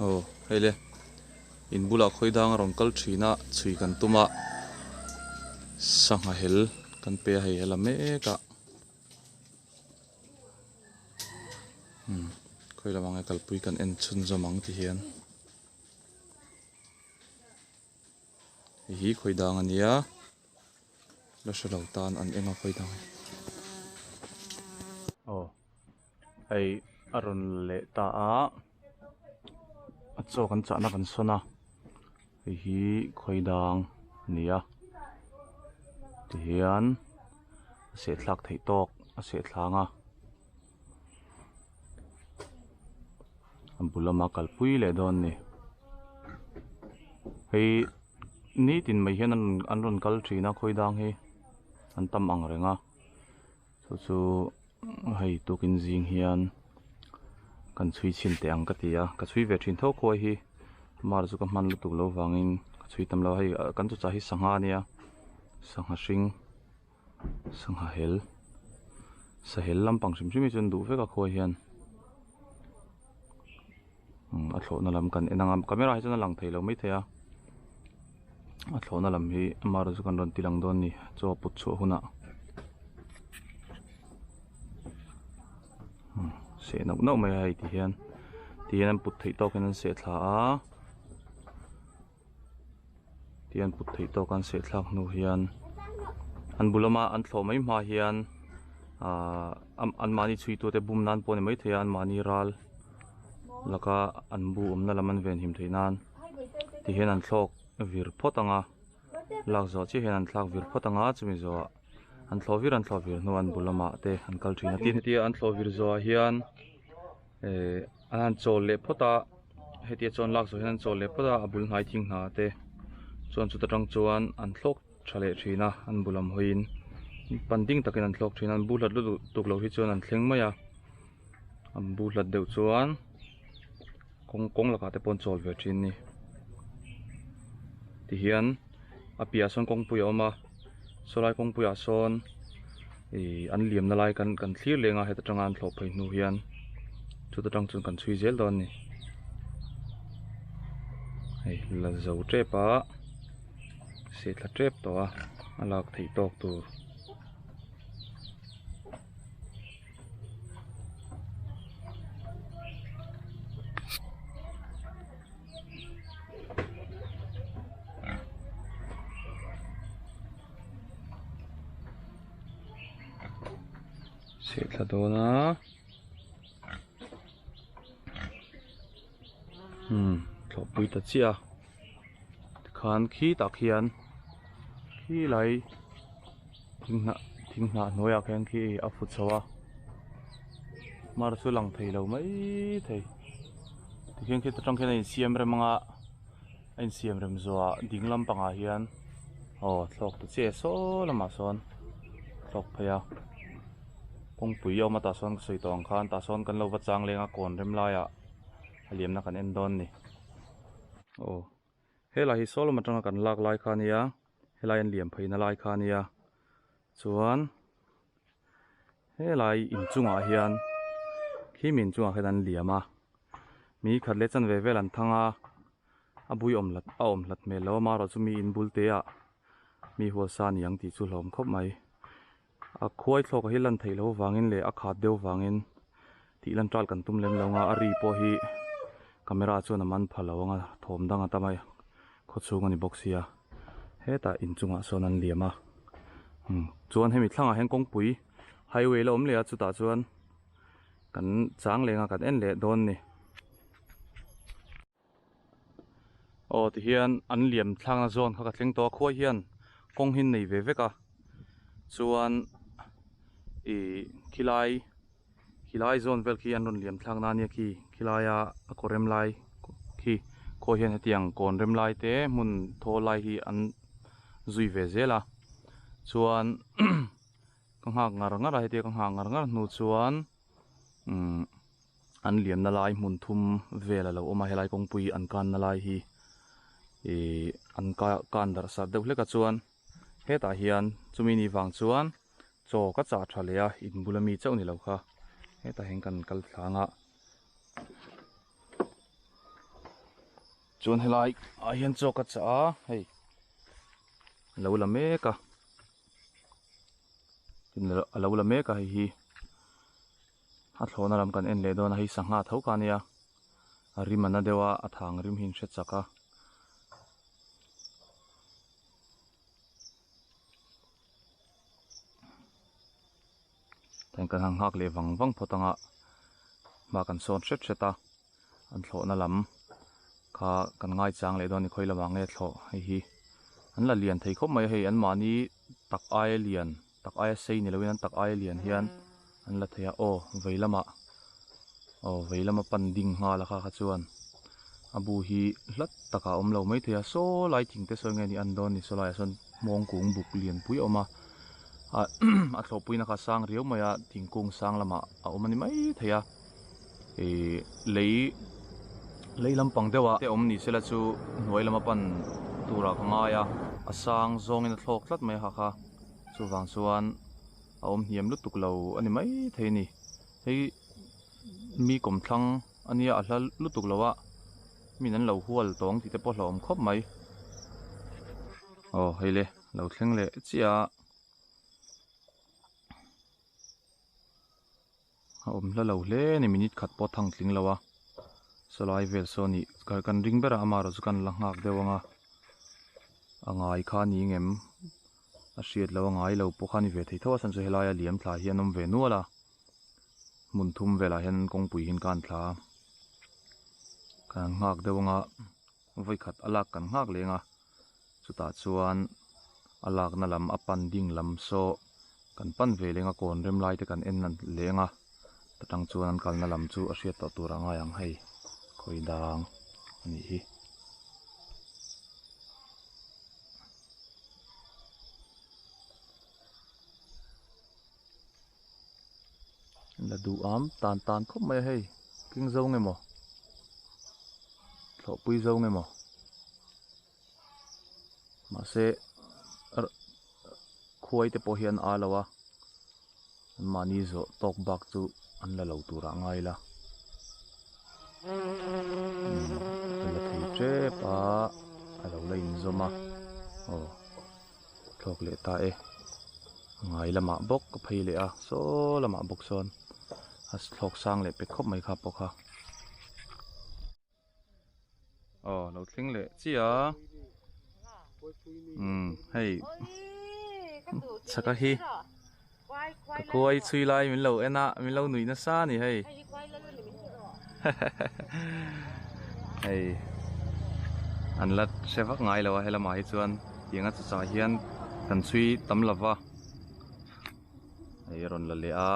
Aw hei le in bulah khawi dang a rawn kal thin a chhui kan tum a sangha hel kan pe a hei a la mek a umm khawi lamah nge kalpui kan en chhunzawm ang ti hian hei hi khawi dang a nia. La hre lo tan an eng a khawi dang aw hei a rawn leh ta a a chaw kan chahna kan sawn a hei hi khawi dang a ni a tihian a sehthlak theih tawk a sehthlâng a a bul lama kalpui leh dawn a ni hei. Nitin mai hian an rawn kal thin a khawi dang hi an tam ang reng a chu chu hei tukin zing hian kan chhui chhin teh ang ka ti a ka chhui ve thin tho khawi hi mar chu ka hman lutuk loh vangin ka chhui tam lo a hei kan chawchah hi sangha a nia sangha hring sangha hel sahel lampang hrim hrim hi chu an duh vek a khawi hian. A thlawhna lam kan en ang a camera hi chuan a lang thei lo maithei a a thlawhna lam hi amaherawhchu kan rawn ti lang dawn a ni chaw put chhuah hunah seh nauh nauh mai a hei ti hian ti hian an put theih tawk in an seh thla a ti an put theih tawk an seh thlak hnu hian an bul lama an thlawh mai hma hian ahh an mahni chhui tute bum nan pawh a ni maithei a an mahni ral laka an bu awmna lam an venhim theih nan ti hian an thlawk vir phawt ang a lak zawh chiah hian an thlak vir phawt ang a chumi zawhah an thlawh vir an thlawh vir hnuah an bul lamah te an kal thin a tin hetia an thlawh vir zawhah hian ehh an han chawl leh phawt a. Hetia chuan lak zawh hian an chawl leh phawt a a bul hnai thing hna te chuan chuta tang chuan an thlawk tha leh thin a an bu lam hawiin pan ding takin an thlawk thin a an bu hlat lutuk tuk loh hi chuan an thleng mai a an bu hlat deuh chuan kawng kawng lakah te pawh an chawl ve thin a ni tihian a piahah sawn kawngpui a awm a sawlai kawngpui ah sawn ih an liam na lai kan kan thlir leng a heta tanga an thlawh phei hnu hian chuta tang chuan kan chhui zel dawn a ni hei la zo tep a seh thla tep tawh a a lak theih tawk tur. Seh thla dawn a umm thlawhpui ta chiah a tikhan khitah khian khilai thing hnah thing hnah hnuaiah khian khi a fu chho a mar chu lang thei lo mai thei tikhian khita tang khian a insiam rem ang a a insiam rem zawhah ding lampangah hian aw thlawk ta chiah saw lamah sawn thlawk phei a kawngpui a awm a tah sawn ka sawi tawh ang khan tah sawn kan lo va chang leng a kawn rem laiah a liamna kan en dawn a ni aw. Helai hi saw lam atanga kan lak lai kha ania helai an liam pheina lai kha ania chuan helai inchungah hian khi mi inchungah khian an liam a mi khat leh chanve vel an thang a a bui awm hlat a awm hlat hmel lo a amaherawhchu mi in bul te ah mi hualsa a ni ang tih chu hlauhawm khawp mai a khuai thlawk hi lan theih loh avangin leh a khat deuh avangin tih lan tal kan tum lem lo ang a a ri pawh hi camera chuan a man pha lo ang a thawm dang a tam a khaw chhung a ni bawk sia hetah inchungah sawn an liam a umm chuan hemi thlangah hian kawngpui highway la awm leh a chutah chuan kan chang leng a kan en leh dawn a ni. Aw tihian an liam thlakna zawn kha ka thleng tawh a khuai hian kawng hi an nei ve vek a chuan ih khilai khilai zawn vel khi an rawn liam thlak na ania khi khilaia a kaw rem lai khi khuai hian hetiang kawn rem lai te hmun thawl lai hi an zui ve zel a chuan ka nghak ngar ngar a hetia ka nghak ngar ngar hnu chuan umm. An liamna lai hmun thum vel a lo awm a helai kawngpui an kanna lai hi ihh an kan darh sat deuh hlek a chuan hetah hian chumi ni vang chuan chaw ka chah tha leh a in bula mi chauh ni lo kha hetah hian kan kal thlang a. Chuan helai ah hian chaw ka chah a hei a lo la mek a tin a lo la mek a hei hi a thlawhna lam kan en leh dawn a hei sangha tho kha ania a rim a na deuh a a thang rim hi an hre chak a. Tihian kan han nghak leh vang vang phawt ang a hma kan sawn hret hret a an thlawhna lam kha kan ngaichang leh dawn a ni khawi lamah nge thlawh hei hi an la lian thei khawp mai a hei an mahni tak aia lian tak aia sei ni lovin an tak aia lian hian an la thei a aw vei lamah aw vei lama pan ding nghal a kha kha chuan a bu hi hlat takah a awm lo maithei a saw lai thing te sawi nge ni an dawn ni saw laiah sawn hmawng kung buk lian pui a awm a ah a thlawhpuina kha a sang riau mai a thingkung sang lamah a awm a ni maithei a ihh lei lei lampang deuh ah te awm ni sela chu hnuai lama pan turah ka ngai a a sang zawngin a thlawk tlat mai a ha kha chuvang chuan a awm hniam lutuk lo a ni maithei a ni hei mi kawmthlang a nia a hla lutuk lo a min an lo hual tawng tih te pawh hlauhawm khawp mai aw hei le lo thleng leh chiah a a awm hla lo hle a ni minute khat pawh thang tling lo a sawlai vel saw nih kan ring ber a amaherawhchu kan la nghak deuh ang a a ngai kha a ni ngem a hriat loh a ngai lo pawh kha a ni ve thei tho a chhan chu helaia liam thla hi an awm ve nual a. Hmun thum velah hian kawngpui hian ka han thla a kan nghak deuh anga vawikhat a lak kan nghak leng a chutah chuan a lakna lam a pan ding lam saw kan pan ve leng a kawn rem lai te kan en leng a ta tang chuan an kalna lam chu a hriat tawh tur a ngai ang hei khawi dang a nih hi. La duh am tan tan khawp mai a hei keng zo nge maw thlawhpui zo nge maw mahse khuai te pawh hi an a lo a an mahni zawh tawk bak chu an la lo tur ah ngai la a la thei tep a a lo la inzawm a aw. Thlawk leh ta e. Ngai lamah bawk ka phei leh a, saw lamah bawk sawn a thlawk sang leh pek khawp mai kha pawh kha. Aw lo thleng leh chiah a. Umm hei chhaka hi ka khuai chhui lai min lo en a min lo nuih nasa a ni hei. Hei an la hre vak ngai lo a helamah hi chuan tianga chu chah hian kan chhui tam lo va hei a rawn la leh a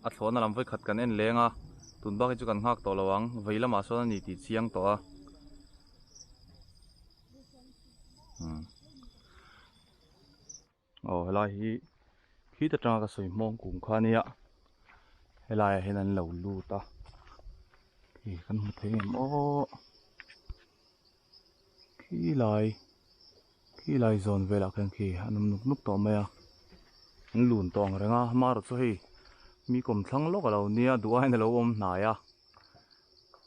a thlawhna lam vawikhat kan en leng a tun bak hi chu kan nghak tawh lo ang vei lamah sawn a ni tih chiang tawh a umm. Aw helai hi khit atanga ka sawi hmawng kum kha ania helai ah hian an lo lut a khi kan hmu thei em aw khilai khilai zawn velah khian khi an awm nuk nuk tawh mai a an lun tawh ang reng a amaherawh chu hei mi kawmthlang lawk a lo nia duh aiin a lo awm hnai a.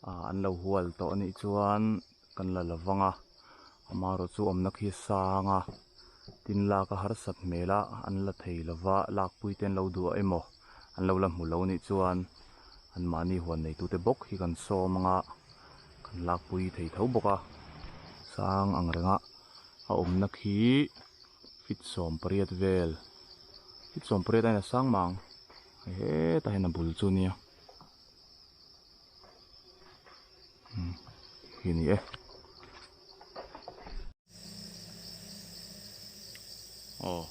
ah an lo hual tawh anih chuan kan la lo vang a amaherawh chu awmna khi a sang a tin lak a harsat hmel a an la thei lo va lakpui te an lo duh emaw an lo la hmu lo anih chuan an mahni huan neitute bawk hi kan sawm anga kan lakpui thei tho bawk a sang ang renga a awmna khi feet 18 vel feet 18 aiin a sang mah ang hetah hian a bul chu nia. Hi ni e. Aw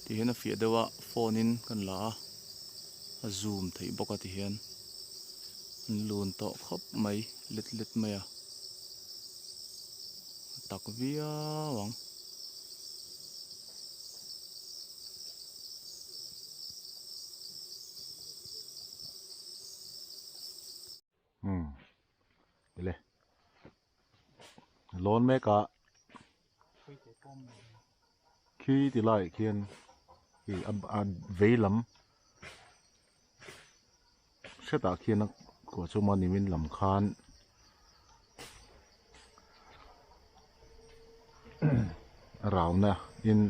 ti hian a fiah deuh a phone in kan la a a zoom theih bawk a ti hian an lun tawh khawp mai let let mai a a tak viau ang. Umm tile lawn mek a khi ti laiah khian ih a vei lam hretah khian a kawh chu mahni min lam khan. a rauna in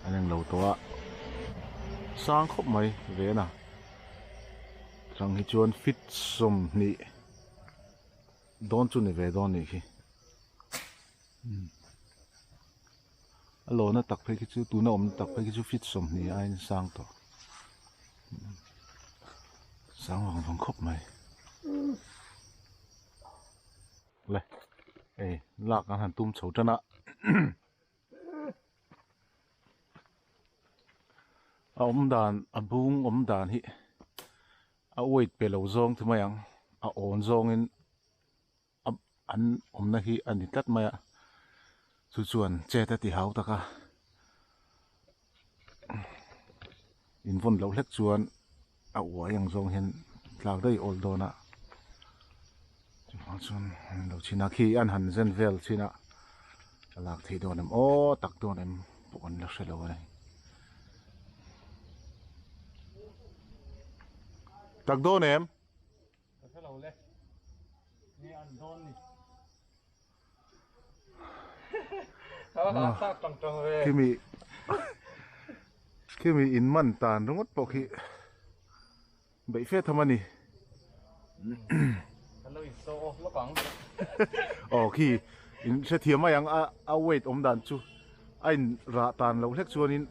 an englo tawh a sang khawp mai ven a chang hi chuan feet sawmhnih dawn chu ni ve dawn nih khi a lawna tak phei khi chu tuna awmna tak phei khi chu feet sawmhnih aiin sang tawh sang vang vang khawp mai. Le hei lak an han tum chho tan a a awm dan a bung awm dan hi a weight pe lo zawng ti mai ang a awn zawngin a an awmna hi a ni tlat mai a chu chuan chet a ti hau tak a invawn loh hlek chuan a uai ang zawng hian tlak daih awl dawn a chuvang chuan an lo chhin a khi an han zen vel chhin a a lak theih dawn em aw tak dawn em pawh an la hre lo a ni tak dawn em. Ka hre lo le. Nge an dawn ni. Khimi khimi in man tan ringawt pawh khi beih fe tham a ni. Kan lo in show off lawk ang. Aw khi in hrethiam mai ang a a weight awm dan chu a in rah tan loh hlek chuanin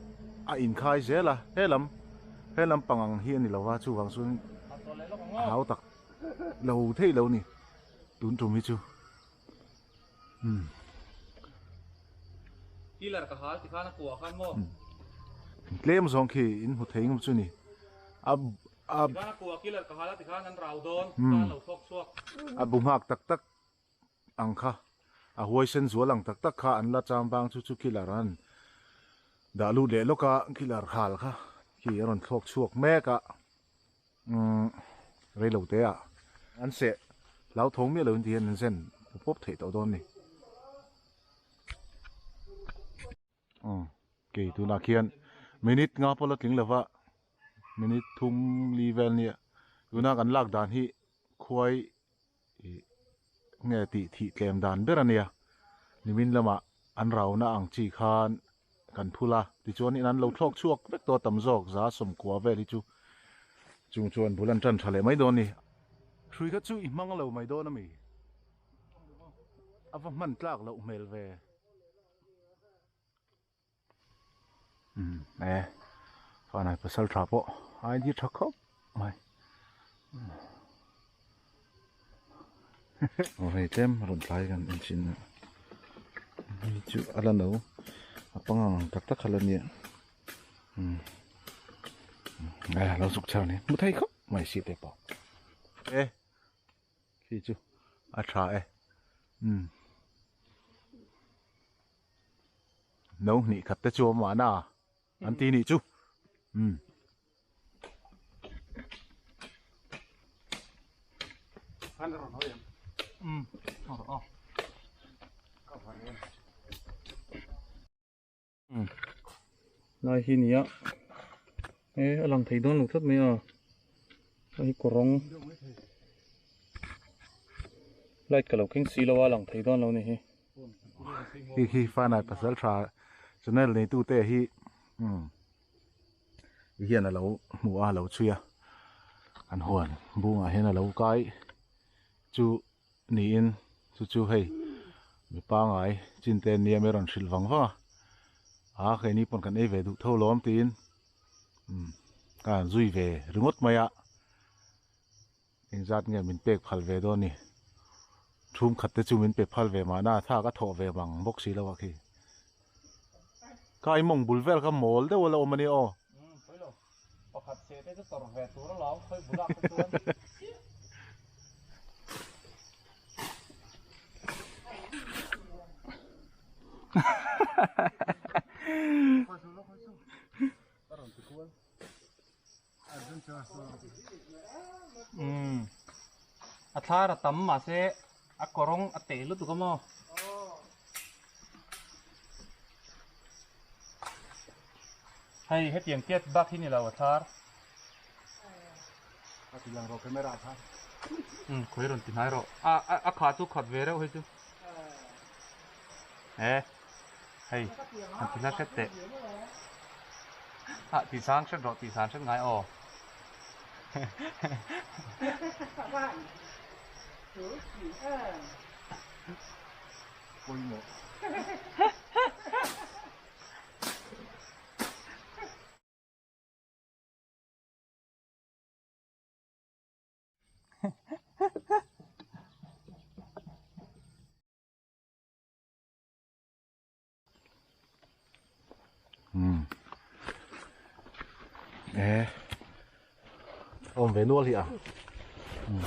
a inkhai zel a helam helam pangang hi a ni lova chuvang chuan hau tak lo theih lo ni tun tum hi chu umm. Pillar ka hal tikhan a kuah khan maw. Tlem zawng khi in hmu thei ngam chu ni a a. Tikhan a kuah pillar ka hal a tikhan an rau dawn tikhan lo thawk chhuak. A bu nghak tak tak ang kha a huaisen zual ang tak tak kha an la cham vang chu chu killer an dah lut leh lawk a killer hal kha khi a rawn thlawk chhuak mek a umm reilo te ah an seh hlauthawng miah lo in ti hian an zen pawp pawp theih tawh dawn a ni. Umm kei tunah khian minute nga pawh la tling lova minute thum li vel nia tuna kan lak dan hi khuai ih nge tih thih tlem dan ber a nia nimin lamah an rauna ang chi khan kan phul a tichuan in an lo thlawk chhuak vek tawh a tam zawk za sawmkua vel hi chu chung chuan bul an tan tha leh mai dawn a ni. Hrui kha chu i hmang lo mai dawn a mi? A va hman tlak loh hmel ve. Umm e fanai pasal tha pawh a inti tha khawp mai aw hei tlem rawn tlai kan en thin a hei chu a la no a pangang ang tak tak kha la nia umm e lo zuk char a ni hmu thei khawp mai si te pawh e. Khi chu a tha e umm no hnih khat te chu a awm mahna an ti nih chu umm. Lai hi nia e a lang thei dawn lo tlat mai a hei hi kawrawng light ka lo keng si lo a lang thei dawn lo ni hi. Hei hi Fanai pasal tha channel neitu te hi umm hian a lo hmu a a lo chhui a an huan bungah hian a lo kai chu. Niin chu chu hei mi pangai chin te nia mi rawn hrilh vang vang a, a keini pawn kan ei ve duh tho lawm tiin umm ka han zui ve ringawt mai a, engzat nge min pek phal ve dawn ni, thum khat te chu min pe phal ve mahna tha ka thawh ve mang bawk si lo a khi. Ka i mawng bul vel kha mawl deuh a la awm a nia aw. Umm pawi lo, pakhat seh te chu tawrh ve tur a lawm khawi bulah te chuan. Umm a thlar a tam mahse a kawrawng a teh lutuk a maw. Hei hetiang tiat bak hi ni lo a thlar. A ti lang rawh camera kha. Umm khawi rawn ti hnai rawh. A a kha chu khat ve reuh hei chu. E hei han ti hla hret teh ah ti sang hret rawh ti sang hret ngai aw. Pawimawh. Um e awm ve nual hi a um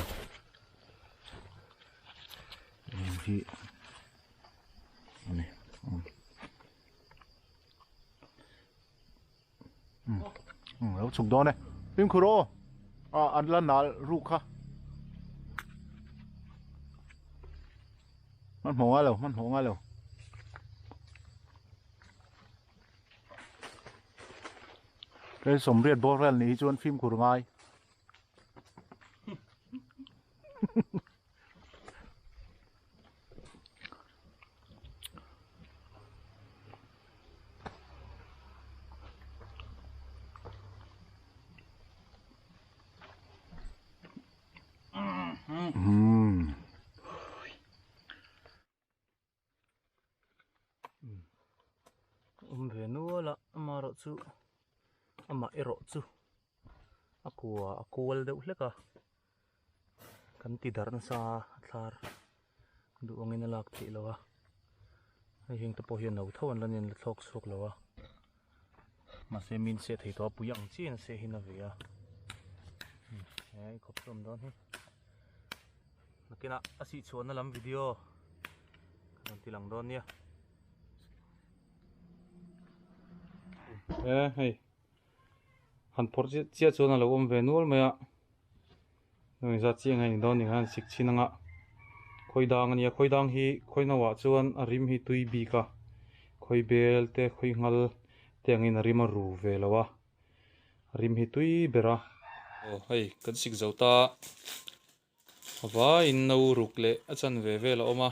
hi ani um um lo chhuk dawn e fimkhur aw a an la nal ruk kha hmanhmawh ngai lo hmanhmawh ngai lo hei sawmriat bawr vel nih hi chuan fimkhur ngai. Um. Awm ve nual a amaherawh chu amah erawh chu a kua a kual deuh hlek a kan ti darh nasa a a thlar duh angin a lak theih loh a hei heng te pawh hian no tho an la nen la thlawk chhuak lo a mahse min seh thei tawh a pui ang chiah in a seh hi na ve a he khawp chu awm dawn hi. Nakinah a sih chhuahna lam video kan rawn ti lang dawn nia. E hei han phawrh chiah chiah chuan a lo awm ve nual mai a heng zat chiah nge ni dawn ni khan sik chhin anga khawi dang ania khawi dang hi khawi no ah chuan a rim hi tui bik a khawi bel te khawi nghal te angin a rim a ru ve lo a. Rim hi tui ber a. Aw hei kan sik zo ta a vaiin no ruk leh a chanve vel a awm a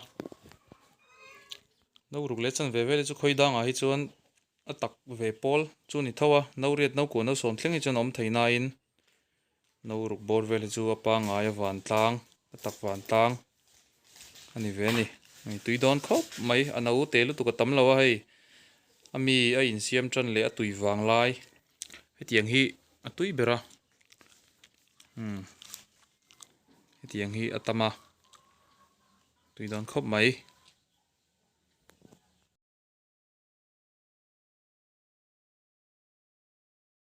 no ruk leh a chanve vel hi chu khawi dangah hi chuan a tak ve pawl chu a ni tho a no riat no kua no sawm thleng hi chuan a awm thei nain no ruk bawr vel hi chu a pangngai a vantlang a tak vantlang a ni ve a ni hei tui dawn khawp mai a no te lutuk a tam lo a hei a mi a insiam tan leh a tui vang lai hetiang hi a tui ber a umm hetiang hi a tam a tui dawn khawp mai.